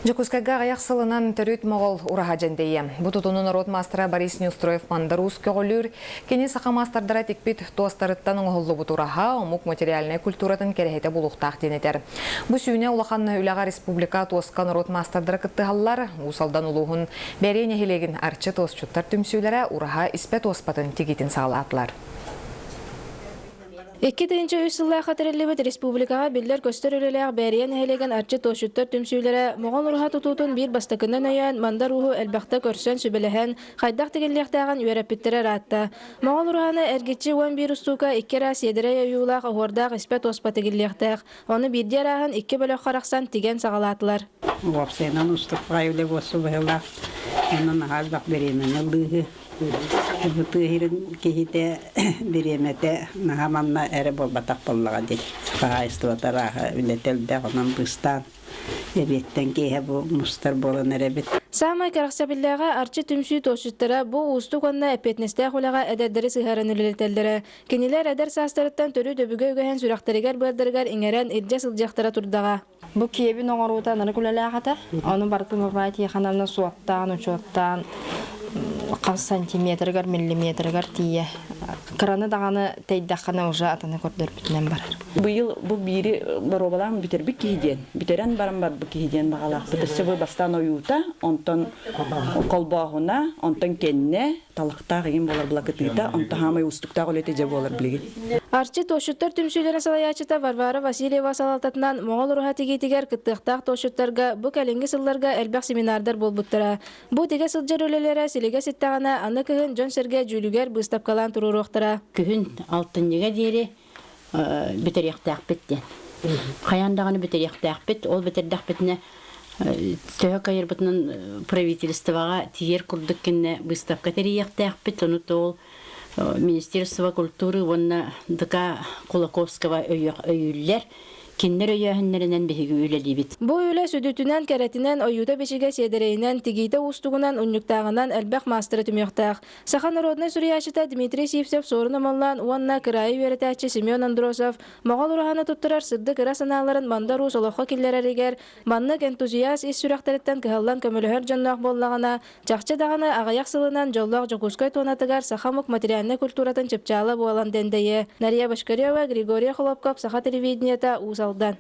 Дьокуускайга аҕыйах сылынан төрүт моҕол ураһа дьэндэйиэ. Бу тутууну норуот маастара Борис Неустроев-Мандар Уус көҕүлүүр. Кини саха маастардара тикпит туостарыттан оҥоһуллубут ураһа омук материальнай культуратын кэрэһитэ буолуохтаах диэн этэр. Бу сүүнэ улахан үлэҕэ республика туоска норуот маастардара кыттыһаллар. Уус Алдан улууһун Бээрийэ нэһилиэгин Арчы туосчуттар түмсүүлэрэ ураһа испэ туоспатын тигиитин саҕалаатылар. 2003 сыллаахха тэриллибит республикаҕа биллэр-көстөр үлэлээх Бээрийэ нэһилиэгин Арчы туосчуттар түмсүүлэрэ Моҕол уруһа тутуутун биир бастакынан өйөөн, Мандар Ууһу элбэхтэ көрсөн, сүбэлэһэн, хайдах тигиллиэхтээҕин үөрэппиттэрэ ыраатта. Моҕол уруһаны эргиччи 11 устуука икки араас сиэдэрэй ойуулаах оһуордаах испэ туоспа тигиллиэхтээх. Ону биирдии арааһын икки бөлөххө арахсан тигэн саҕалаатылар. Уопсайынан устук баҕайы үлэ буолсу быһыылаах. Онно наһаа элбэх бириэмэни ылыыһы. Тыа сирин киһитэ бириэмэтэ наһаа манна эрэ буолбатах буоллаҕа дии. Хаһаайыстыбата арааһа үлэтэ элбэх, онон быыстаан эбиэттэн киэһэ бу мустар буолан эрэбит. Саамай кэрэхсэбиллээҕэ Арчы түмсүү туосчуттара бу уустук уонна эппиэтинэстээх үлэҕэ эдэрдэри сыһыаран үлэлэтэллэрэ. Кинилэр эдэр саастарыттан төрүт өбүгэ үгэһин сүрэхтэригэр-быардарыгар иҥэрэн илдьэ сылдьыахтара турдаҕа. Бу киэбин оҥоруута ынырык үлэлээх этэ. Ону барытын Варвара Тихоновна суоттаан, учуоттаан хас сантиметрыгар, миллиметрыгар тиийэ кыраны даҕаны тэйдэххинэ уже атыны көрдөрбүтүнэн барар. Быйыл бу биири боруобалаан бүтэрбит киһи диэн, бүтэрэн баран барбыт киһи диэн баҕалаахпыт. Өссө бу бастаан ойуута, онтон холбооһуна, онтон кэннэ талахтаах игин буолар былакытыыта, онто хаамай уустуктаах үлэтэ дьэ буолар билигин. Арчы туосчуттар түмсүүлэрин салайааччыта Варвара Васильева салалтатынан Моҕол уруһа тигиитигэр кыттыахтаах туосчуттарга бу кэлиҥҥи сылларга элбэх семинардар буолбуттара. Бу тигэ сылдьар үлэлэрэ силигэ ситтэҕинэ, аны кыһын дьон-сэргэ дьүүлүгэр быыстапкалаан туруоруохтара. Күһүн алтынньыга диэри бүтэриэхтээхпит диэн. Хайаан даҕаны бүтэриэхтээхпит. Ол бүтэрдэхпитинэ төһө кыайарбытынан правительствоҕа тиийэр курдук кэннэ выставка тэрийиэхтээхпит. Ону ол Министерство культуры уонна ДК Кулаковского өйүүллэр. Кинилэр өйөөһүннэринэн биһиги үлэлиибит. Бу үлэ сүдүтүнэн, кэрэтинэн, ойуута-бичигэ сиэдэрэйинэн, тигиитэ уустугунан, унньуктааҕынан элбэх маастары түмүөхтээх. Саха народнай суруйааччыта Дмитрий Сивцев Суорун Омоллоон уонна кыраайы үөрэтээччи Семен Андросов Моҕол ураһаны туттарар сырдык ыра санааларын Мандар Уус олоххо киллэрэригэр маннык энтузиаст ис сүрэхтэриттэн кыһаллан көмөлөһөр дьонноох буоллаҕына, чахчы даҕаны аҕыйах сылынан дьоллоох Дьокуускай туонатыгар саха омук материальнай культуратын чыпчаала буолан дэндэйиэ. Нария Бочкарева, Григорий Холопков, Саха телевидениета, Уус Алдан.